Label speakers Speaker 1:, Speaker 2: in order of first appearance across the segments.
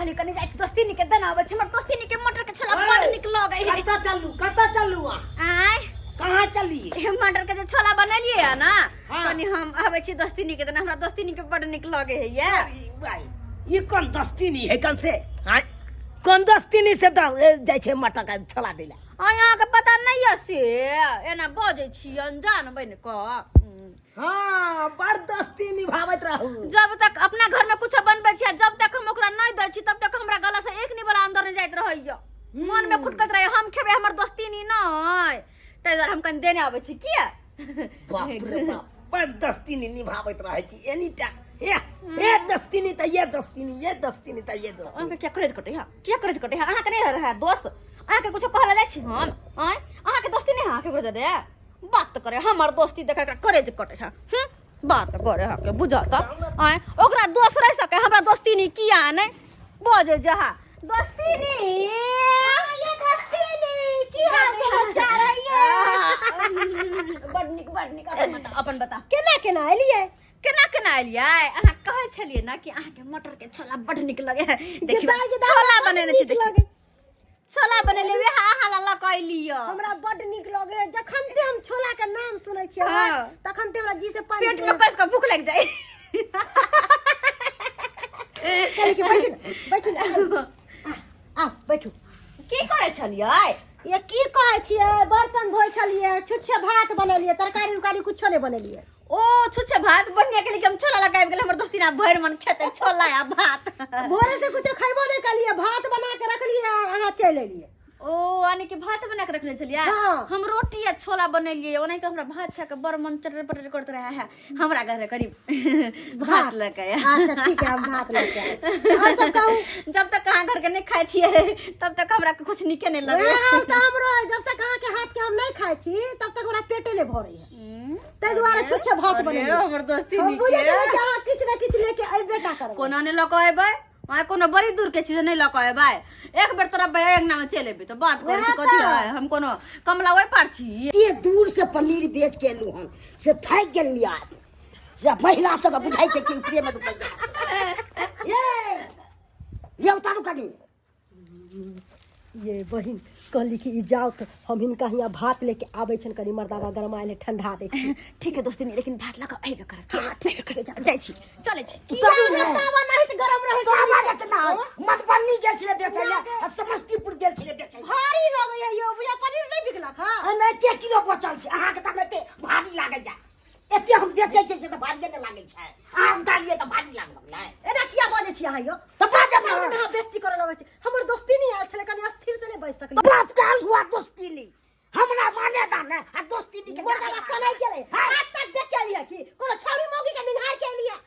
Speaker 1: कहली कनी जाइ छी दोस्तीनी के देना आबै छै, हमर दोस्तीनी के मटर के छोला बड़ नीक लगै है।
Speaker 2: कतऽ चलू, कतऽ चलू अहाँ?
Speaker 1: आय?
Speaker 2: कहाँ चलिए?
Speaker 1: हे, मटर के जे छोला बनेलियै है ना।
Speaker 2: हाँ।
Speaker 1: कनी हम आबै छी दोस्तीनी के देना, हमरा दोस्तीनी के बड़ नीक लगै है ये।
Speaker 2: अरे भाई, ई कोन दस्तीनी है कन से? आँय? कोन दस्तीनी से जाइ छै मटर के छोला दै लए?
Speaker 1: आ अहाँके पता नहि यऽ से एना बजै छी अनजान बनि कऽ।
Speaker 2: हाँ, बड़ दोस्ती निभाबैत रहू।
Speaker 1: जब तक अपना घर में कुछ बनबै छियै, जब तक हम ओकरा नहि दै छी तब तक हमरा गला से एक निबला अंदर नहि जाइत रहैया। मन में खुटकत रहै, हम खेबै हमर दोस्ती नी नहि, ताहि दुआरे हम कनि देने आबै छी। किया?
Speaker 2: बाप रे बाप, बड़ दोस्ती नी निभाबैत रहै छी एनी टा। ए ए दोस्ती नी त ये दोस्ती नी, ये दोस्ती नी त ये दोस्ती।
Speaker 1: अहाँके किया करेज कटै है? किया करेज कटै है अहाँके? नहि रहै दोस्त अहाँके? कुछो कहला जाइ छी हम? आँय, अहाँके दोस्ती नहि है केकरो? दे बात करे हमर दोस्ती देखे एकरा करेज कटे है। बात करे है के बुझत। आँय, ओकरा दोस्त रह सके, हमरा दोस्ती नहीं किया नहीं बजे जहा दोस्ती नहीं।
Speaker 3: ये दोस्ती नहीं, की हाल समाचार है ये?
Speaker 1: बड़ नीक, बड़ नीक। अपन बता, अपन बता।
Speaker 3: केना केना एलियै?
Speaker 1: केना केना एलियै? अहाँ कहै छलियै ना कि अहाँके मटर के छोला बड़ नीक लगे है। देखियौ,
Speaker 3: गेदाइ गेदाइ
Speaker 1: छोला
Speaker 3: बड्ड
Speaker 1: बनेने छी।
Speaker 3: नीक
Speaker 1: देखियौ
Speaker 3: लगे।
Speaker 1: छोला बनेले, वएह अहाँ ला लऽ कऽ एलियै।
Speaker 3: हमरा बड्ड नीक लगे है। जखन ते हम छोला के नाम सुनै छियै तखन ते हमरा जी से पानी
Speaker 1: पेट में कस कऽ भूख लागि जाइ।
Speaker 3: कहली कि बैठू ने, बैठू ने, आउ, आउ बैठू।
Speaker 1: की करै छलियै?
Speaker 3: ये की कहै छियै, बर्तन धोइ छलियै, छुच्छे भात बनेलियै, तरकारी उरकारी कुछो नहि बनेलियै।
Speaker 1: ओ छुच्छे भात बनिया के लिए हम छोला लगाबि गेलै। हमर दोस्ती ना भरि मन खेतै छोला आ भात।
Speaker 3: भोरे से कुछो खैबो नहि केलियै, भात बना के रखलियै आ अहाँ चलि एलियै।
Speaker 1: ओ यानी कि भात बना के रखने छलियै?
Speaker 3: हाँ।
Speaker 1: हम रोटी आ छोला बनेलियै। ओनाहि तऽ हमरा भात खा के बड़ मन चटर पटर करैत रहे है। हमरा घर करीब भात लऽ के आया।
Speaker 3: अच्छा ठीक है, हम भात लऽ के आयब। और सब कहू।
Speaker 1: जब तक अहाँ घर के नहि खाइ छियै तब तक हमरा कुछ नीके नहि लगै।
Speaker 3: वएह हाल तऽ हमरो है, जब तक अहाँ के हाथ के हम नहि खाइ छी तब तक हमरा पेटे नहि भरै है, ताहि दुआरे छुच्छे भात
Speaker 1: अरे,
Speaker 3: बनेलियै।
Speaker 1: हमर दोस्ती
Speaker 3: हम
Speaker 1: नीक
Speaker 3: बुझै
Speaker 1: ये।
Speaker 3: छलियै कि अहाँ किछु ने किछु लेके अयबे टा करबै।
Speaker 1: कोना नहि लऽ कऽ एबै? आइ कोनो बड़ी दूर के चीज नहि लऽ कऽ एबै। एक बेर तोरा भैया अंगना में चलि एबै तऽ बात करै छी।
Speaker 3: वएह
Speaker 1: कथी
Speaker 3: तऽ।
Speaker 1: है, हम कोनो कमला ओहि पार छी?
Speaker 2: एते दूर से पनीर बेच के एलहुँ हन से थाकि गेलियै आब। से महिला सबके बुझाइ छै कि ऊपरे मे रुपैआ। ये ये उतारू कनी।
Speaker 3: ये बहिन, कहली कि ई जाओ तऽ हम हिनका हियाँ भात लेके आबै छनि, कनि मर्दाबा गरमायल है, ठंडा दै छी।
Speaker 1: ठीक है दोस्ती, लेकिन भात लऽ कऽ अयबे करब।
Speaker 3: हाँ, ठीक है, ठीक है,
Speaker 1: जाइ छी, चलै छी।
Speaker 2: उतारू ने।
Speaker 3: तावा नहीं तऽ गरम रहै छै।
Speaker 2: तावा जतना मधुबनी गेल छलै बेचै लए आ समस्तीपुर गेल छलै बेचै लए।
Speaker 3: भारी लगै है यौ, बुझा पनीर नहि बिकलक। हँ,
Speaker 2: एहिमे एते किलो बचल छै, अहाँके तऽ एते भारी लागैया। एते हम बेचै छियै से तऽ भारिये नहि लागै छै, अहाँ उतारियै तऽ भारी लागल नहि।
Speaker 3: एना किया बजै छी अहाँ यौ?
Speaker 2: तऽ बाजब ने।
Speaker 3: सामने अहाँ बेइज्जती करऽ लगै छी। हमर दोस्ती नहि आयल छलै, कनि स्थिर से नहि बैस सकलियै।
Speaker 2: बाप काल हुआ दोस्ती नहीं, हमरा माने दा ने आ दोस्ती नहीं के।
Speaker 3: मर्दाबा सनाइ गेलै। हाथ तक देख के एलियै कि कोनो छौरी मौगी के निन्हार के एलियै?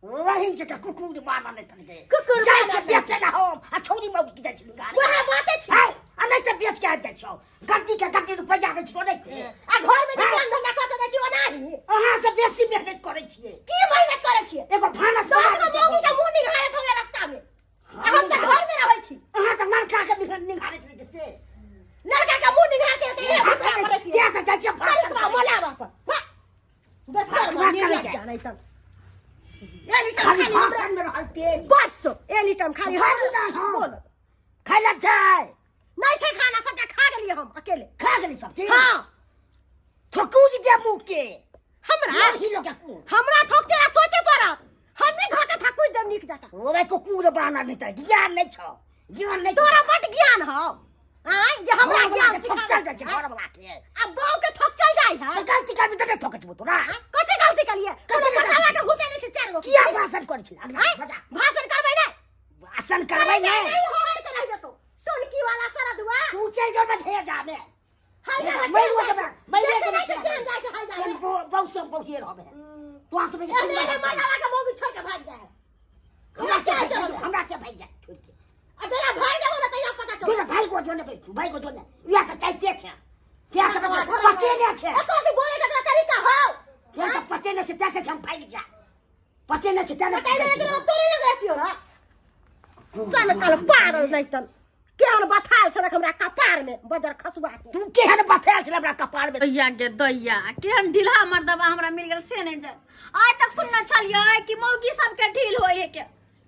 Speaker 2: रही छै के कुकुर बाना नहि तक दे।
Speaker 3: कुकुर
Speaker 2: जाइ
Speaker 3: बाना
Speaker 2: छै बेचै ला हम आ छौरी मौगी के जाइ छै निगारे।
Speaker 3: वएह बाते छै।
Speaker 2: है, आ नहि तऽ बेच के आबि जाइ छौ, गड्डी के गड्डी रुपैआ दै छौ नहि।
Speaker 3: आ घर में जे काम धंधा कऽ के दै छी ओनाही।
Speaker 2: अहाँ से बेसी मेहनत करै छियै।
Speaker 3: की मेहनत करै छियै?
Speaker 2: एगो भानस
Speaker 3: दस
Speaker 2: बना
Speaker 3: गो
Speaker 2: दै छै।
Speaker 3: मौगी के मुंह निहारैत होबै रास्ता में, आ हम तऽ घर में रहै छी।
Speaker 2: अहाँ तऽ लड़का के निहारैत रहै छै से।
Speaker 3: लड़का के मुंह निहारते रहतै, इहे भुसबा करैत रहै।
Speaker 2: किया तऽ जाइ छियै भाषण
Speaker 3: करिकबा
Speaker 2: करै।
Speaker 3: मोलाबा पर। वाह! बस
Speaker 2: भाषण
Speaker 3: कर,
Speaker 2: करै
Speaker 3: निर्लज
Speaker 2: जाइ।
Speaker 3: जानै तब। एनी टाइम
Speaker 2: खाली
Speaker 3: खाली
Speaker 2: भाषण में रहल तेज।
Speaker 3: बच तो एनी टाइम खाली
Speaker 2: बाजू ना हम।
Speaker 3: बोल।
Speaker 2: खाइ लए छै?
Speaker 3: नहि छै खाना, सबटा खा गेलियै हम अकेले।
Speaker 2: खा गेली सब चीज?
Speaker 3: हाँ।
Speaker 2: थोकू जे दे मुँह के।
Speaker 3: हमरा?
Speaker 2: लड़ही लोग के कुन।
Speaker 3: हमरा थोकते आ सोचे पड़त। हम नहि धोके थकुच देब नीक जकाँ।
Speaker 2: ओरे कुकुर बाना नहि तऽ ज्ञान नहि छौ, ज्ञान नहि छौ।
Speaker 3: तोरा बड ज्ञान हौ। आँय जे हमरा
Speaker 2: घरवला
Speaker 3: ज्ञान
Speaker 2: के थोकचल जाइ छै घरवला के।
Speaker 3: आ बहू के थोकचल जाइ है।
Speaker 2: तऽ गलती करबी तऽ नहि थोकचबो तोरा।
Speaker 3: कथी गलती कलियै?
Speaker 2: कथी
Speaker 3: कोनो
Speaker 2: गलती?
Speaker 3: मर्दाबा के घुसेने छै चारि गो।
Speaker 2: किया भाषण करै छी? अगला
Speaker 3: आँय?
Speaker 2: बजा।
Speaker 3: भाषण करबै नहि।
Speaker 2: भाषण करबै
Speaker 3: नहीं
Speaker 2: नहि।
Speaker 3: होहर के रहि जेतौ। टोनकी वाला सरदुआ।
Speaker 2: तू चलि जो ने भेजा मे।
Speaker 3: हाय जा।
Speaker 2: मरि जेबै, मरि
Speaker 3: देखे
Speaker 2: जेबै।
Speaker 3: नहि छै केहन जाइ छै, हाय जा।
Speaker 2: बहु सब बहुते रहबै। तोरा सब
Speaker 3: एहने एहने मर्दाबा के मौगी छोड़ के भागि जाइ है।
Speaker 2: हमरा के भागि जाइ, हमरा के भागि जाइ छोड़ के।
Speaker 3: आ जहिया भागि जेबो ने तहिया पता चलतौ।
Speaker 2: तोरा भागि गो जो ने, भागि गो जो ने। इएह तऽ चाहते छै। किया तऽ पते नहि छै।
Speaker 3: एको रत्ती बोले के तोरा तरीका हौ?
Speaker 2: किया तऽ पते नहि छै, तैं कहै छै हम भागि जा। पते नहि छै तैं ने।
Speaker 3: पते नहि छै तोरे लग रहतियो रे। सन कल पागल नहि तन। केहन बथाल छलक हमरा कपार में बजर खसुआ के।
Speaker 2: तू केहन बथाल छल हमरा कपार में?
Speaker 1: दैया के दैया, केहन ढीला मर्दबा हमरा मिल गेल से नहि जाय। आइ तक सुनने छलियै कि मौगी सबके ढील होय है के,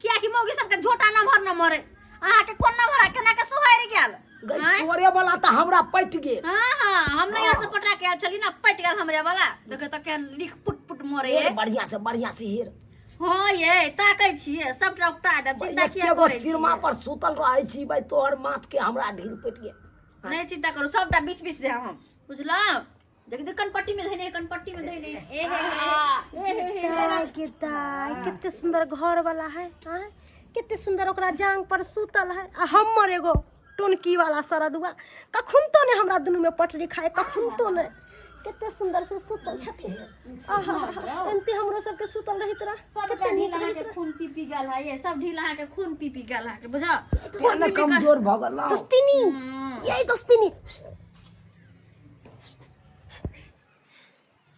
Speaker 1: कियाकि मौगी सबके झोटा नमहर नमहर है। अहाँके कोन नम्बर केना के सोहरि गेल?
Speaker 2: गई
Speaker 1: आँय?
Speaker 2: तोरे वाला तऽ हमरा पटि गेल।
Speaker 1: हाँ हाँ, हम नहीं से पटा के आयल छली ना, पटि गेल हमरे वाला। देखो तऽ केहन लिख पुट पुट मोरे।
Speaker 2: हेर बढ़िया से, बढ़िया से हेर।
Speaker 1: हाँ ये ताकै छियै, सबटा उपटा देब, चिंता किया
Speaker 2: एके गो
Speaker 1: करै
Speaker 2: सिरमा
Speaker 1: छियै?
Speaker 2: पर सुतल रहै छी भाई, तोहर माथ के हमरा ढील पटि गेल।
Speaker 1: नहीं चिंता करू, सबटा बीच बीच दे हम, बुझलहुँ? देख देख, कनपट्टी में धैने, कनपट्टी में धैने। ए हे हे, ए हे हे।
Speaker 3: दाय के दाय, कते सुंदर घर वाला है, आँय? कते सुंदर ओकरा जांग पर सुतल है। आ हमर एगो टोनकी वाला सरदुआ कखन तो ने हमरा दुनू में पटरी खाए, कखन तो ने। कते सुंदर से सुतल छथिन। आहा, एनते हमरो सबके सुतल रहित रह,
Speaker 1: सबटा
Speaker 3: कते नीक
Speaker 1: ढील
Speaker 3: रहित
Speaker 1: अहाँके
Speaker 3: रह।
Speaker 1: खून पी पी गेल है, ये सब ढील अहाँके खून पी पी गेल है, बुझल?
Speaker 2: केना कमजोर भऽ गेल।
Speaker 3: दोस्तिनी, यही दोस्तिनी।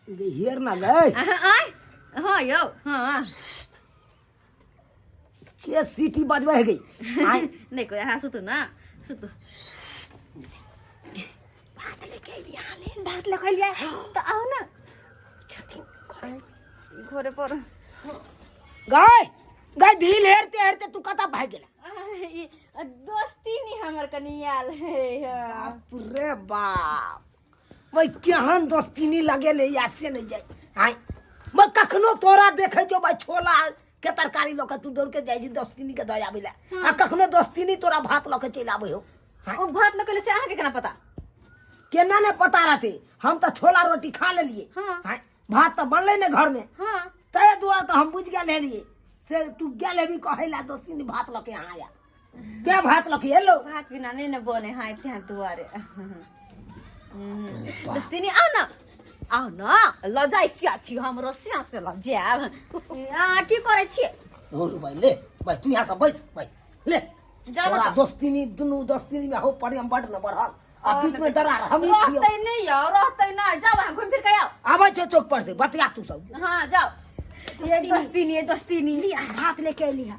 Speaker 2: गे हेर ना गए।
Speaker 1: अहाँ आय, हाँ यौ, हाँ।
Speaker 2: के सीटी बजबै है गई? आय।
Speaker 1: नहीं कोई, अहाँ सुतू ना, सुतू। भात लऽ के एलियै तऽ आउ ना।
Speaker 3: छथिन
Speaker 1: घरे पर।
Speaker 2: गए गए, ढील हेरते हेरते तू कतऽ भागि गेला?
Speaker 1: ई दोस्ती नी हमर कनी आयल है।
Speaker 2: बाप रे बाप, भाई केहन दोस्ती लगेले या से नहीं जाय। आय मैं कखनो तोरा देखै छौ भाई छोला के तरकारी लऽ के तू दौड़ के जाइ छी दोस्तिनी के दऽ आबै लए, आ कखनो दोस्तिनी तोरा भात लऽ के चलि आबै हो।
Speaker 1: ओ भात लऽ के से अहाँके केना पता?
Speaker 2: केना ने पता रहतै, हम तऽ छोला रोटी खा लेलियै।
Speaker 1: हाँ।
Speaker 2: आँय, भात तऽ बनलै ने घरमे।
Speaker 1: हाँ।
Speaker 2: ताहि दुआरे तऽ हम बुझि गेल हेलियै से तू गेल हेबी कहै लए दोस्तिनी भात लऽ के यहाँ आया, ते भात लऽ के एलो।
Speaker 1: भात बिना नहीं ने बने हाँ, त्या दुआरे। दोस्तिनी आउ ना, आउ ना, लऽ जाय किया छी हमरो सिया से लऽ जायब। अहाँ की करै छियै?
Speaker 2: धोरू भाई, ले भाई, तू यहाँ से बैस भाई, ले।
Speaker 1: जाउ
Speaker 2: तोरा
Speaker 1: तऽ।
Speaker 2: दोस्तिनी दुनू दोस्तिनी में हो प्रेम बड न बढ़ल, आ बीच में दरार हम ही छियौ।
Speaker 1: रहतै नहीं यौ, रहतै नहीं, जाउ अहाँ घुमि फिर के आउ।
Speaker 2: आबै छै चौक पर से बतिया तू सब।
Speaker 1: हाँ जाउ। ये दोस्तिनी, ये दोस्तिनी।
Speaker 3: लिया भात लेके एली है।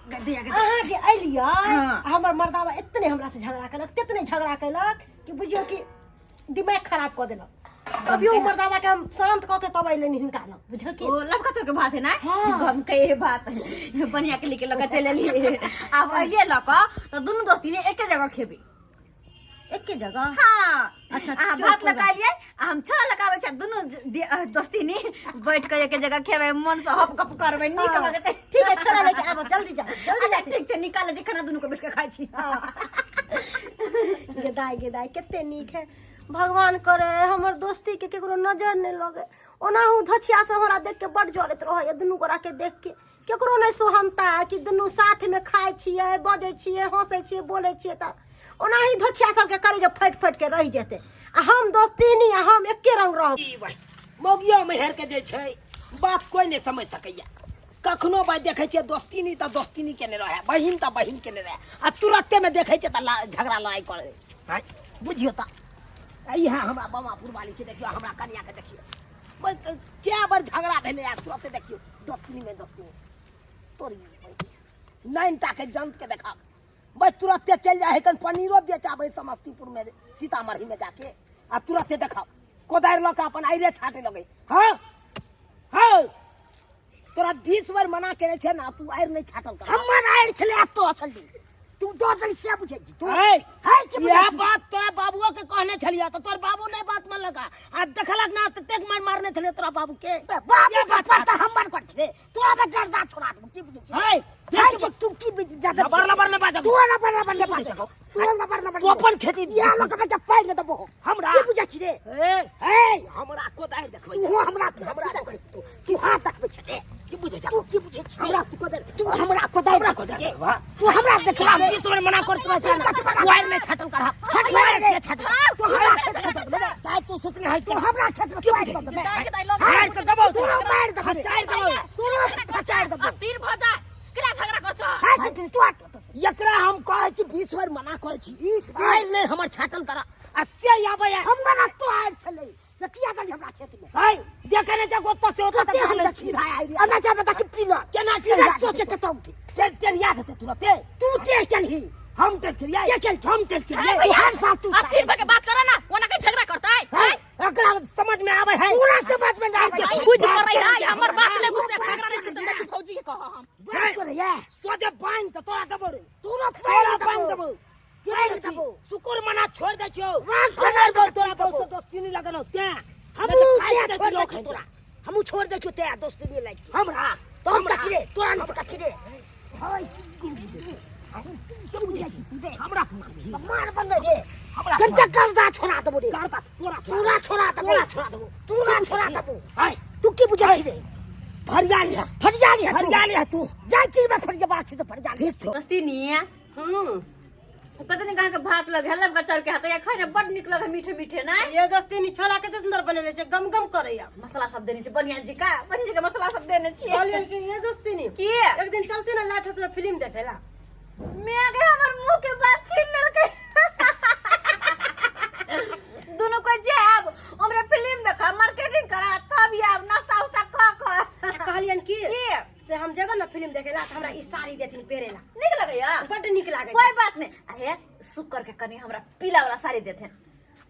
Speaker 1: गदिया गदिया।
Speaker 3: अहाँ जे एलियै,
Speaker 1: हाँ।
Speaker 3: हमर मर्दाबा एतने हमरा से झगड़ा केलक, तेतने झगड़ा केलक कि बुझियौ कि दिमाग खराब कऽ देलक। तभियो उ मर्दाबा के हम शांत कऽ के तब अयलनि हिनका लग, बुझल की?
Speaker 1: ओ लबका चौक के भात है ना?
Speaker 3: हाँ।
Speaker 1: गम के ये भात बढ़िया के लेके लऽ के चलि एलियै। आब अइलियै लऽ कऽ तऽ दुनू दोस्ती एके जगह खेबै।
Speaker 3: एके जगह?
Speaker 1: हाँ।
Speaker 3: अच्छा,
Speaker 1: अहाँ
Speaker 3: चौक
Speaker 1: भात
Speaker 3: पर।
Speaker 1: लगालियै आ हम छोला लगाबै छी, दुनू दोस्ती नी बैठ के एके जगह खेबै, मन से हप गप करबै, नीक
Speaker 3: हाँ।
Speaker 1: लगतै।
Speaker 3: ठीक है, छोला लेके आबो, जल्दी जाओ, जल्दी
Speaker 1: अच्छा
Speaker 3: जाओ।
Speaker 1: ठीक छै, निकाल जे खाना दुनू के बैठ के खाइ छी।
Speaker 3: गे दाय, गे दाय, कते नीक है। भगवान करे हमर दोस्ती के केकरो नजर नहीं लगे। ओनाहु धोछिया से हमरा देख के बड जरैत रहैया, दुनू गोरा के देख के केकरो नहीं सोहनता है कि दुनू साथ में खाइ छियै, बजै छियै, हंसै छियै, बोलै छियै, तऽ ओनाही धोछिया सबके करे जे फटि फटि के रहि जेतै, आ हम दोस्ती नी आ हम एके रंग रहब।
Speaker 2: ई भाई मौगियो में हेर के जे छै बात कोई नहीं समझ सकैया। कखनो भाई देखै छियै दोस्ती नी तऽ दोस्ती नी केने रहै, बहिन तऽ बहिन केने रहै, आ तुरते में देखै छियै तऽ झगड़ा लड़ाई करै। हाँ बुझियौ तऽ इएह हमरा बमापुर वाली के देखियौ, हमरा कनिया के देखियौ, बस क्या बार झगड़ा भेलै आ तुरते देखियौ दोस्ती में दोस्ती तोरी नाइन टा के जंत के देखा बस तुरते चलि जाइ है कन पनीरो बेचाबै समस्तीपुर में, सीतामढ़ी में जाके, आ तुरते देखा कोदारि लऽ के अपन आइरे छाटे लगै। हाँ हाँ, तोरा 20 बार मना केने छै ना, तू आइर नहि छाटल कर।
Speaker 4: हमर आइर छलै आ तो छली, तू दऽ देली से बुझै छी तू?
Speaker 2: है
Speaker 4: है की बुझै
Speaker 2: इएह
Speaker 4: छी?
Speaker 2: बात तोरा बाबुओ के कहने छलियै तऽ तोर बाबू नहि बात मानलक, आ देखलक ना ततेक मारि मारने छलियै तोरा बाबू के।
Speaker 4: बाबू
Speaker 2: इएह
Speaker 4: के
Speaker 2: बात
Speaker 4: पर तऽ हमर कर छलै, तोरा पे गर्दा छोड़ा देबौ, की बुझै छी?
Speaker 2: है,
Speaker 4: है कि तू की बुझ जादा
Speaker 2: लबर लबर नहि बाजब।
Speaker 4: तू लबर लबर नहि बाजब, तू लबर लबर
Speaker 2: तू अपन खेती
Speaker 4: इएह लोक के जब पानि नहि देबो
Speaker 2: हमरा।
Speaker 4: की बुझै छी रे?
Speaker 2: ए,
Speaker 4: हे,
Speaker 2: हमरा कोदारि देखबै,
Speaker 4: तू हमरा
Speaker 2: हमरा
Speaker 4: देखबै, तू हाथ देखबै छै रे।
Speaker 2: की बुझै छी
Speaker 4: तू की बुझै छी?
Speaker 2: हमरा तू कोदारि,
Speaker 4: तू हमरा कोदारि,
Speaker 2: हमरा कोदारि देखबै।
Speaker 4: तू हमरा देखला
Speaker 2: तोरा 20 बेर मना करत रहै छै, तू आरि नहि छाटल करह।
Speaker 4: छाटल
Speaker 2: तू आरि
Speaker 4: रे।
Speaker 2: नहि छाटल।
Speaker 4: तू हमरा खेत में दऽ देबै।
Speaker 2: ताइ तू सुतली हटि
Speaker 4: तू हमरा खेत में
Speaker 2: की
Speaker 4: मारि
Speaker 2: बुझै
Speaker 4: दऽ
Speaker 2: छी?
Speaker 4: देबै।
Speaker 2: मारि तऽ देबौ।
Speaker 4: तोरो मारि देबै।
Speaker 2: फचारि देबौ।
Speaker 4: तोरो फचारि देबै।
Speaker 1: अस्थिर भऽ जा, केला झगड़ा कर छ?
Speaker 4: हाय सुतली, तू हट।
Speaker 2: एकरा हम कहै छी 20 बेर मना करै छी,
Speaker 4: 20 बेर।
Speaker 2: आरि नहि हमर छाटल करह, आ से आबै
Speaker 4: हमरा ना तो आरि छलै से किया देली हमरा खेत में?
Speaker 2: है देखे नहि छै ओतऽ से ओतऽ
Speaker 4: कते
Speaker 2: तक
Speaker 4: हम
Speaker 2: लै
Speaker 4: देखी
Speaker 2: छी।
Speaker 4: भाई आरि अना के देखी पीला
Speaker 2: केना
Speaker 4: पीला
Speaker 2: टेरिया
Speaker 4: सोचे कतौ उठे
Speaker 2: टेरिया देतै तुरते।
Speaker 4: तू टेस्ट चलही,
Speaker 2: हम टेस्ट करियै,
Speaker 4: के चल?
Speaker 2: हम टेस्ट करियै।
Speaker 4: तू हर साल तू
Speaker 1: अस्थिर भऽ के बात कर ना, ओना के झगड़ा करतै।
Speaker 2: है एकरा समझ में आवे है
Speaker 4: पूरा समझ में ना आबै छै।
Speaker 5: बुझ पड़ै है हमर बात नहि बुझते झगड़ा नहि छूटतै जाइ छी भौजी के कहऽ हम
Speaker 4: बात करैया
Speaker 2: सोझे बांध त तोरा देबो रे
Speaker 4: तोरा
Speaker 2: तोरा
Speaker 4: पैर
Speaker 2: बांध
Speaker 4: देबो
Speaker 2: देबो
Speaker 4: पैर देबो
Speaker 2: शुक्र मना छोड़ दै छियौ
Speaker 4: राख
Speaker 2: हमर
Speaker 4: बना
Speaker 2: बहुत
Speaker 4: देबो
Speaker 2: तोरा बहुत से दोस्ती नहीं लगन ते
Speaker 4: हमहू ते छोड़ दै छियौ तोरा हमहू छोड़ दै छियौ ते दोस्ती नहीं लाइक
Speaker 2: हमरा
Speaker 4: तो हम कथी रे तोरा नहीं कथी रे
Speaker 2: हमरा
Speaker 4: मार बन रे
Speaker 2: हमरा
Speaker 4: कते कर्जा छोड़ा देबो रे
Speaker 2: करबा तोरा
Speaker 4: तोरा छोड़ा देबो
Speaker 2: तोरा छोड़ा देबो
Speaker 4: तोरा छोड़ा देबो
Speaker 2: हाय
Speaker 4: तू की बुझै छी रे
Speaker 2: फरियाली है
Speaker 4: फरियाली है तू।
Speaker 2: फरियाली है तू
Speaker 4: जाइ छी मैं फरियाबा छी तो फरियाली
Speaker 2: ठीक छौ
Speaker 1: दोस्ती नहीं
Speaker 3: हम्म
Speaker 1: कते निक अहाँके भात लग है लबका चाउर के हाथ या खाइ ने बड नीक लगे मीठे मीठे ना
Speaker 3: ये दोस्ती नी छोला कते सुंदर बनेले छै गम गम करैया
Speaker 1: मसाला सब देने छी बढ़िया जी का बढ़िया जी के मसाला सब देने छी
Speaker 3: कहलियन कि ये दोस्ती नी
Speaker 1: की
Speaker 3: एक दिन चलते ना लाइट हाउस में फिल्म देखेला
Speaker 1: मैं के हमर मुंह के बात छीन लेलकै दोनों को जाब हमरा फिल्म देखा मार्केटिंग करा तब आब नाश्ता उस्ता क क
Speaker 3: आ कहलियन कि
Speaker 1: की
Speaker 3: से हम जेबै ना फिल्म देखेला तऽ हमरा ई साड़ी देथिन पहिरेला
Speaker 1: नीक लगैया
Speaker 3: बड्ड नीक लागै
Speaker 1: कोई बात नहीं अहे शुक्र के कनी हमरा पीला वाला साड़ी देथिन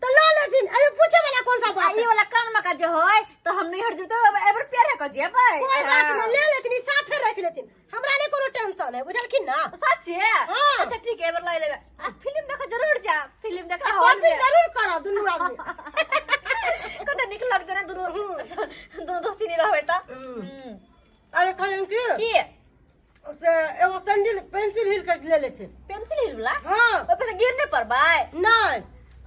Speaker 3: तो लऽ लेथिन अरे पूछे वाला कौन सा
Speaker 1: आ
Speaker 3: बात
Speaker 1: ई
Speaker 3: है?
Speaker 1: वाला कान में का जे होय तो हम नहीं हट जते एबर प्यारे को जेबै
Speaker 3: कोई बात नहीं ले लेथिन ई साथे रख लेथिन हमरा नहीं कोनो टेंशन है बुझलखिन ना
Speaker 1: सच्चे
Speaker 3: हाँ।
Speaker 1: अच्छा ठीक है एबर लय लेबै आ फिल्म देखो जरूर जा फिल्म देखा हॉल
Speaker 3: शॉपिंग
Speaker 1: में
Speaker 3: जरूर करब दुनू आदमी
Speaker 1: कते नीक लगतै ने दुनू दुनू दोस्ती नहीं रहबै तऽ हम्म।
Speaker 3: अरे कहलियन कि
Speaker 1: की
Speaker 3: से एगो सैंडल पेंसिल हिल के ले लेथिन
Speaker 1: पेंसिल हिल वाला
Speaker 3: हाँ
Speaker 1: ओहि पर से गिर नहीं पड़बै
Speaker 3: नहीं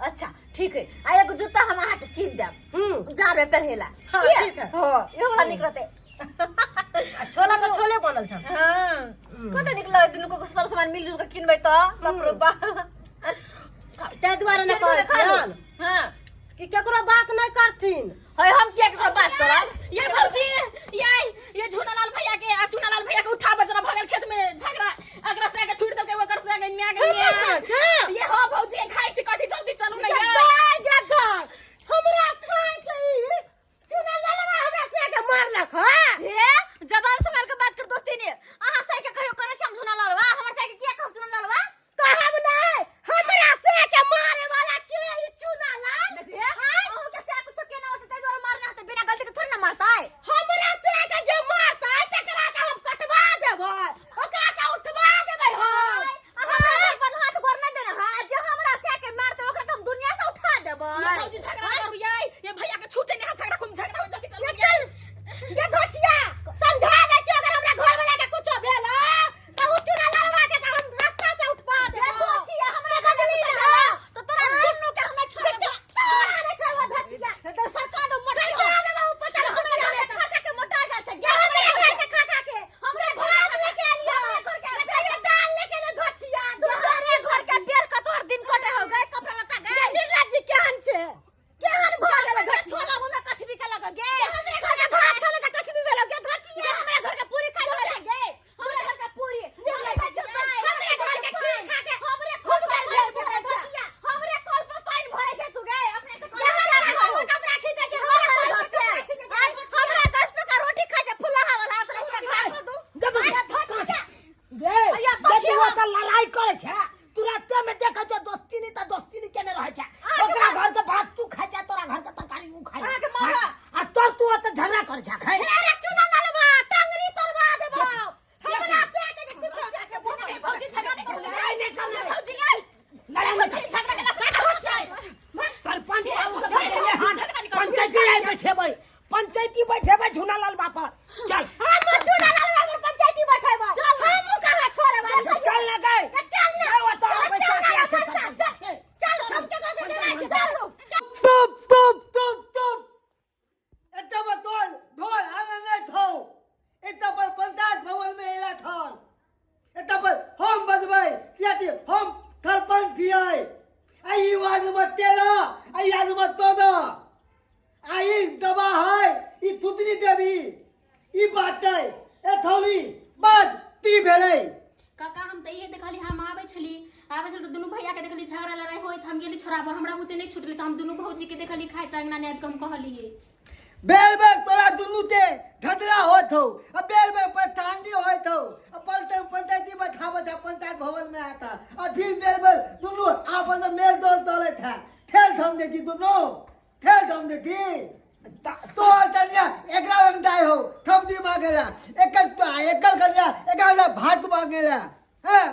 Speaker 1: अच्छा ठीक है आ एगो जूता हम अहाँके कीन देब
Speaker 3: हम्म
Speaker 1: जार में पहिरेला
Speaker 3: हाँ,
Speaker 1: किया?
Speaker 3: ठीक है।
Speaker 1: हाँ इहो वाला नीक रहतै
Speaker 3: आ छोला तऽ छोले बनल छल
Speaker 1: हाँ कते नीक लगै दुनू को सब सामान मिलजुल के किनबै तऽ बाप रे बा
Speaker 3: ताहि दुआरे ने कहै छियनि
Speaker 1: हाँ
Speaker 3: कि केकरो बात नहि करथिन
Speaker 1: है हम किया केकरो बात करब
Speaker 5: ये भौजी ये ये झूनालाल भैया के आ झूनालाल भैया के उठा बजरा भगल खेत में झगड़ा अकरा से आके छूट देलकै ओकर से आके म्या के म्या।
Speaker 3: के?
Speaker 5: ये हो भौजी ये खाइ छी कथी जल्दी चलू ने ये
Speaker 3: गाय गदर हमरा साथ ई चुना ललवा हमरा से के मारलक हां
Speaker 1: हे जबान संभाल के बात कर दोस्ती ने अहाँ से के कहियो करे छी हम झूना लालवा हमर से के किया कहब झूना लालवा
Speaker 3: कहब नहीं हमरा से के मारे वाला के ई चुना लाल
Speaker 1: देखिए अहूँ के से कुछ केना होते ताहि दुआरे मारना होते बिना गलती के थोड़ी ना मारतै
Speaker 3: हमरा से के जे मारतै तकरा के हम कटवा देबै ओकरा के उठवा देबै हम
Speaker 1: हमरा घर पर हाथ गोर नहीं देना है जे हमरा से के मारते ओकरा तो हम दुनिया से उठा देबै
Speaker 5: ये भौजी झगड़ा करू ये ये भैया के छूटे नहीं झगड़ा खूब झगड़ा हो जल्दी चलू
Speaker 3: ये चल ये धोचिया समझा दै छी अगर हमरा घर वाला के कुछो भेल त उ चुना लड़वा के त हम रास्ता से उठवा देबो।
Speaker 1: ये धोचिया हमरा घर में कुछो भेल तो तोरा दुनू के हम छोड़ देबो।
Speaker 3: तोरा नहि छोड़बो धोचिया।
Speaker 1: तो सरकार दो मोटा
Speaker 3: सरकार देबो, पता
Speaker 1: हमरा
Speaker 3: हमरा
Speaker 1: घर के खा खा के मोटा गेल छै।
Speaker 3: गे हमरा घर के खा खा के हमरा भात लेके एलियो
Speaker 1: हमरा घर के
Speaker 3: बेटा दाल लेके ने धोचिया
Speaker 1: तोरे घर के बेर कतोर दिन कटे हो गए कपड़ा लत्ता गए
Speaker 3: निर्लज्ज जी केहन छै केहन भऽ गेल
Speaker 1: घर छोला मुंह में कछबी के लग गे
Speaker 3: हमरे घर के भात खाले त कछबी भेलो गे धोचिया
Speaker 1: हमरा घर के पूरी खाइ लग गे हमरा घर के पूरी
Speaker 3: हमरे घर के खीर खा के हमरे खूब कर भेल छै धोचिया
Speaker 1: हमरे कल पर पानी भरे छै तू गे अपने तो
Speaker 3: ये हमरा घर पर कपड़ा खींचे छै हमरा घर पर कपड़ा खींचे छै
Speaker 1: हमरा गैस पे का रोटी खाइ छै फुलाहा वाला तोरा पूरा खा को दू
Speaker 3: अरे धोचिया
Speaker 2: गे
Speaker 1: अया, तो
Speaker 2: जब
Speaker 1: छी
Speaker 2: वो त लड़ाई करे छै तुरंते में देखे छै दोस्ती नहीं त दोस्ती नहीं केने रहे छै ओकरा घर के भात तू खाइ छै तोरा घर के तरकारी उ खाइ
Speaker 1: अहाँके मारा।
Speaker 2: आ तब तू ओतऽ झगड़ा करे छै खाइ
Speaker 3: अरे चुना ललवा टंगरी तोड़वा देबो हमरा से के जे कुछो
Speaker 5: भौजी झगड़ा नहीं करू
Speaker 2: लड़ाई नहीं करबै।
Speaker 5: भौजी ये
Speaker 2: लड़ाई नहीं करबै।
Speaker 5: झगड़ा केला से
Speaker 2: सरपंच बाबू के बैठेबै हन पंचायती आइ बैठेबै पंचायती बैठेबै झूनालाल बापा चल
Speaker 3: हम चुना ललवा पर पंचायती बैठेबै हम कहाँ छोड़ेबै
Speaker 2: चल ना गए
Speaker 3: चल ना
Speaker 2: गए ओतऽ
Speaker 3: चल
Speaker 2: पैसा
Speaker 3: ना,
Speaker 2: के छै
Speaker 3: चल,
Speaker 2: सरपंच
Speaker 3: चल,
Speaker 2: के।
Speaker 3: चल हम केकरो से डराइ छी चल
Speaker 6: टुप टुप टुप टुप एतऽ पर तोर ढोल आना नहि छौ एतऽ पर पंचायत भवन में एला छल एतऽ पर हम बजबै कियाकि हम सरपंच छियै आ ई वार्ड नंबर 13 आ ई वार्ड नंबर 14 आ ई दवा है ई थुतनी देवी ई बात है ए थौली बात ती भेलै
Speaker 5: काका हम तऽ इहे देखली हम आबै छली आबै छली तऽ दुनू भैया के देखली झगड़ा लड़ाई होइत हम गेली छोड़ाबऽ हमरा बुते नहि छुटलै तऽ हम दुनू भौजी के देखली खाइत अंगना ने आबि कऽ हम कहलियै
Speaker 6: बेर बेर तोरा दुनू के झगड़ा होत हौ आ बेर बेर परेशानी होत हौ आ पलटे पंचायती बैठाबत है पंचायत भवन में आता आ फिर बेर बेर दुनू आपस में मेल जोल चलत है ठेल थम दे छी दुनू ठेल थम दे मांगे ला हैं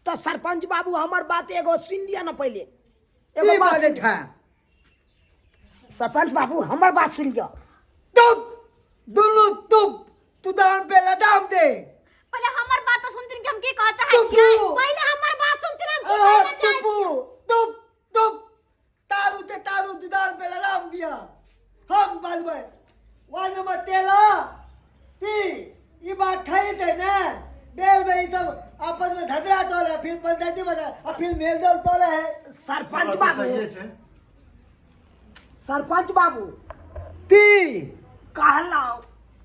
Speaker 2: तऽ सरपंच बाबू हमर बात एगो सुनि लिअ ने पहिले
Speaker 6: की
Speaker 2: एगो बात
Speaker 6: बाजै छै
Speaker 4: सरपंच बाबू हमर बात सुनि लिअ
Speaker 6: तुप दुनू तुप तू दाम पे लदाम दे
Speaker 1: पहिले हमर बात तो सुनथिन कि हम की कह चाहै
Speaker 6: चुप
Speaker 1: छियै
Speaker 6: रहू।
Speaker 3: पहिले हमर बात सुनथिन हम की
Speaker 6: अहाँ
Speaker 3: कहै चाहै
Speaker 6: चुपू तुप तुप तारू ते तारू दुदान पे लदाम दिया हम बजबै वार्ड नंबर 13 ती ई बात ठही थे ने बेल में ई सब आपस में झगड़ा तोले फिर पंचायती बना और फिर मेल जोल तोले है
Speaker 2: सरपंच
Speaker 7: बात तऽ
Speaker 2: बाबू
Speaker 7: सहिए छै
Speaker 2: सरपंच बाबू
Speaker 6: ती
Speaker 2: कहलहुँ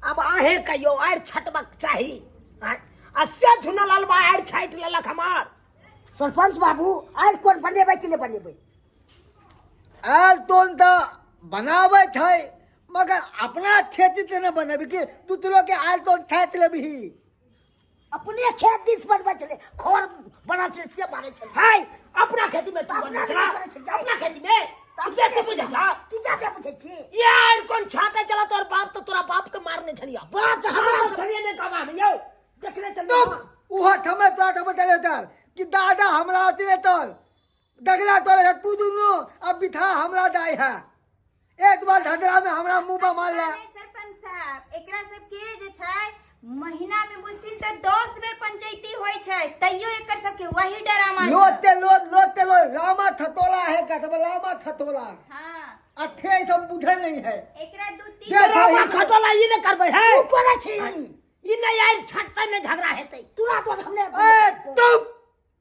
Speaker 2: आब अहें कहियौ आड़ि छटबक चाही आँय? आ से झुनल अलबा आड़ि छाटि लेलक हमार
Speaker 4: सरपंच बाबू आइ कोन बनेबै कि नहि बनेबै
Speaker 6: आयल तोन तऽ बनाबै छै मगर अपना खेती ते नहि बनेबै कि दूसरो के आयल तोन छाटि लेबही
Speaker 4: अपने खेत दिस बनबै छलै खर बनल छलै से मारै छलै
Speaker 2: हाय अपना खेती में तू
Speaker 4: अपना
Speaker 2: बनबै छला
Speaker 4: करै छै, जाय।
Speaker 2: अपना खेती में तू बेसी बुझै छा
Speaker 4: की जादे बुझै छी
Speaker 2: यार कोन छाटे चला तोर बाप तो तोरा बाप के मारने छलिया
Speaker 4: बाप के हमरा
Speaker 2: हमरा छलिए ने गवा में यौ देखने छलिए
Speaker 6: चुप उहो ठमे तोरा ठमे चले तर कि दादा हमरा अथी ने तोर दगड़ा तोरे है तू दुनू अब बिथा हमरा दाई है एक बार ढडरा में हमरा मुंह पर मार ले
Speaker 8: नहीं सरपंच साहब एकरा सबके जे छै महीना में बुझथिन तऽ 10 बेर पंचायती होइ छै तैयो एकर सबके वही डरामा छै।
Speaker 6: लोते लोत लोते लोत रामा थतोला है का तब रामा थतोला
Speaker 8: हाँ
Speaker 6: अथे ई सब बुझे नहीं है
Speaker 8: एकरा दू तीन
Speaker 6: देख
Speaker 2: रामा खटोला ई ने करबै है
Speaker 4: तू कोना छी
Speaker 2: ई नहि आयल छटतै ने झगड़ा हेतै
Speaker 4: तोरा तो हमने
Speaker 6: ए तुम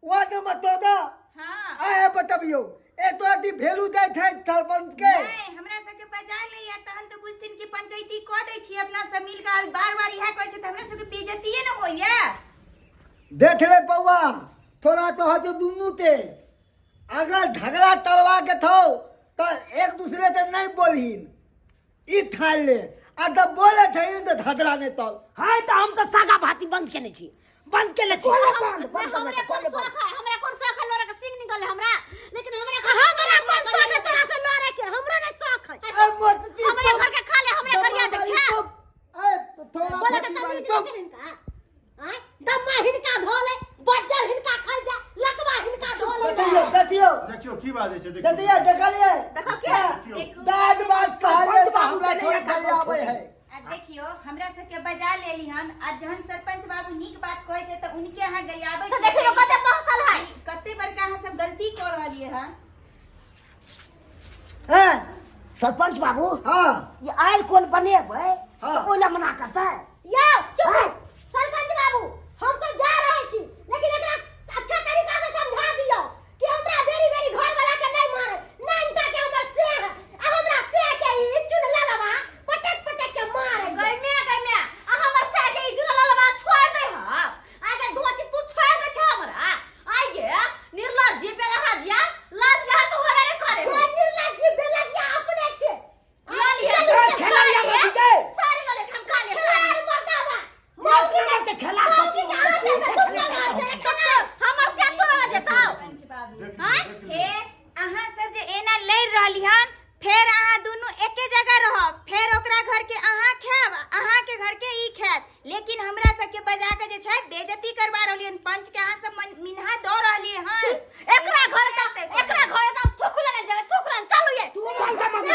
Speaker 6: वार्ड नंबर 14
Speaker 8: हाँ
Speaker 6: आए बतबियो ए तो अथी भेलू दै छै सरपंच के
Speaker 8: नहीं हमरा सबके बजा लैया तहन तऽ बुझथिन कि पंचायती कऽ दै छी अपना सब मिल कऽ बार बार इएह करै छै तऽ हमरा सबके बेइज्जतीये ने होइया
Speaker 6: देख ले पौआ थोड़ा तो हतो दुनू ते अगर झगड़ा तलवा के थो तो एक दूसरे से नहीं बोलहिन ई ठान ले आ जब बोले थे तो झगड़ा नहीं तल
Speaker 2: हाय तऽ हम तऽ सागा भाती बंद केने छी बंद केने छी
Speaker 4: कोने बंद बंद कर
Speaker 1: हमरा कोन
Speaker 4: कोने बंद
Speaker 1: शौक है हमरा कोन शौक है लोरा के सिंग निकले हमरा लेकिन हमरा
Speaker 3: हमरा कोन शौक है तोरा से लड़े के हमरा नहीं शौक है
Speaker 6: अरे मोती
Speaker 1: हमरे घर के खा ले हमरे घर याद छै
Speaker 6: ए थोड़ा
Speaker 3: बोले के
Speaker 6: फटी वाली
Speaker 3: तमीज
Speaker 6: तुम
Speaker 3: नहीं हिनका आय दम्मा हिनका धो ले बज्जर हिनका खाइ जा लकवा हिनका धो ले
Speaker 6: देखियो देखियो
Speaker 7: देखियौ की बाजै छै देखियौ
Speaker 6: देखियो देखलिए
Speaker 1: देखो के
Speaker 8: देखू
Speaker 6: दाद बात कहले
Speaker 2: सरपंच
Speaker 6: तऽ
Speaker 2: बाबू
Speaker 6: हमरा
Speaker 2: के
Speaker 6: थोड़ा
Speaker 2: नहि
Speaker 6: खाली आबै है
Speaker 8: आ देखियो हमरा सबके बजा लेली हन आ जहन सरपंच बाबू नीक बात कहै छै तऽ उनके अहाँ गरियाबै
Speaker 1: से देखियो कते बहसल है
Speaker 8: कते बड़का अहाँ सब गलती कऽ रहलियै हन
Speaker 6: हैं
Speaker 4: सरपंच बाबू
Speaker 6: हाँ
Speaker 4: ये आयल कोन बनेबै
Speaker 6: हाँ।
Speaker 4: तऽ ओला मना करतै
Speaker 3: यौ चुप सरपंच बाबू हम तो जा रहल छी लेकिन एकरा अच्छा तरीका से समझा दियौ कि हमरा बेरी बेरी घर वाला के नहीं मारे नानका के हमर से है आ हमरा से के ई चुन ललवा पटक पटक के मारे
Speaker 1: गैमे गैमे आ हमर से के ई जुनल ललवा छोड़ दे ह आगे धोची तू छोड़ दे छ हमरा आइए निर्लज जी बेला हाजिया लाज लहा तो हवे ने करे
Speaker 3: ये निर्लज जी बेलजिया अपने छे
Speaker 1: लाल ये
Speaker 2: खेला या मत दे
Speaker 1: सारी लले हम खा ले
Speaker 3: खेलाड़ मर्दावा
Speaker 2: मौगी के खेला
Speaker 3: मौगी के हाथ में तुम ना मार
Speaker 1: खेला हमर से तो लगे जेताओ
Speaker 8: सरपंच बाबू
Speaker 7: देख
Speaker 1: आँय?
Speaker 7: लियौ, देख लियौ।
Speaker 8: फेर अहाँ सब जे एना लड़ि रहली हन फेर अहाँ दुनू एके जगह रहब फेर ओकरा घर के अहाँ खायब अहाँ के घर के ई खायत लेकिन हमरा सबके बजा के जे छै बेइज्जती करवा रहली हन पंच के अहाँ सब मिन्हा दऽ रहली हन
Speaker 1: एकरा घर से एकरा घर से थुकला नहीं जावे थुकला चलू ये
Speaker 2: चल जा मौगी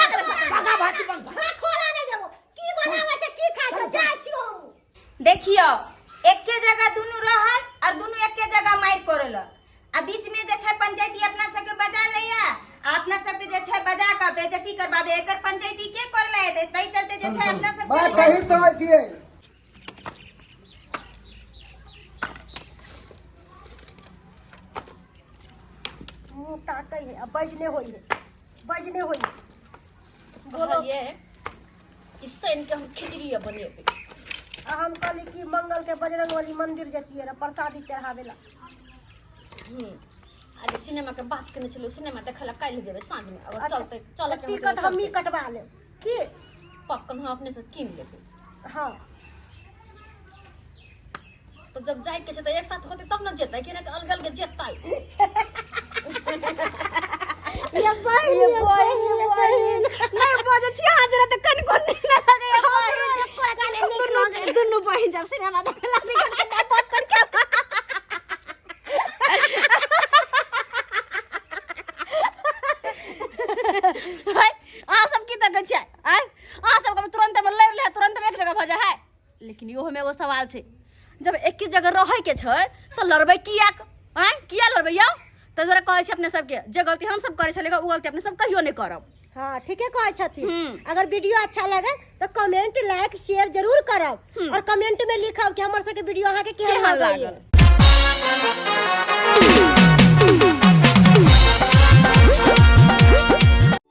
Speaker 2: सागा भाती बंद कर।
Speaker 3: खोला नहीं जेबो की बनावे छे की खाय छे जाय छी हम
Speaker 8: देखियो एके जगह दुनू रहल और दुनू एके जगह मारि करल आ बीच में जे छै पंचायती अपना सबके बजा लैया आ अपना सबके जे छै बजा के बेइज्जती करबाबे एकर पंचायती के करले हेतै ताहि चलते जे छै अपना सब
Speaker 6: बात सही तो दिए
Speaker 3: मुँह ताकै है आ बजने होइ है बजने होइ है
Speaker 1: बोलो ये कि सैन के हम खिचड़ी बनेबै
Speaker 3: आ हम कहली कि मंगल के बजरंग बली मंदिर जतियै रह प्रसादी चढ़ावे ला
Speaker 1: आज सिनेमा के बात केने छलहुँ सिनेमा देखै लए काल्हि जेबै साँझ में अगर
Speaker 3: अच्छा,
Speaker 1: चलते चलऽ के
Speaker 3: टिकट हमही कटवा लेब की
Speaker 1: पॉपकॉर्न हम अपने से कीन लेबै
Speaker 3: हाँ
Speaker 1: तो जब जाए के छै तऽ एक साथ होतै तब ने जेतै कि नहि तऽ अलग अलग जेतै
Speaker 3: ये बहिन ये बहिन ये बहिन
Speaker 1: नहि बजै छी अहाँ जरा तऽ कनिको नीक नहि लगैया दुनू दुनू बहिन जब सिनेमा देखै लए पॉपकॉर्न के लेकिन इहोमे एगो सवाल छै, जब एके जगह रहैके छै तऽ लड़बै कियाक? आँय, किया लड़बै यौ? ताहि दुआरे कहै छी अपने सबके, जे गलती हमसब करै छलियै ओ गलती अपने सब कहियो नहि करब।
Speaker 3: हाँ, ठीके कहै छथिन। अगर वीडियो अच्छा लगे तो कमेंट, लाइक, शेयर जरूर करब और कमेंट में लिखब कि हमर सबके वीडियो अहाँ के केहन
Speaker 1: केहन
Speaker 3: लागल।
Speaker 1: लागल।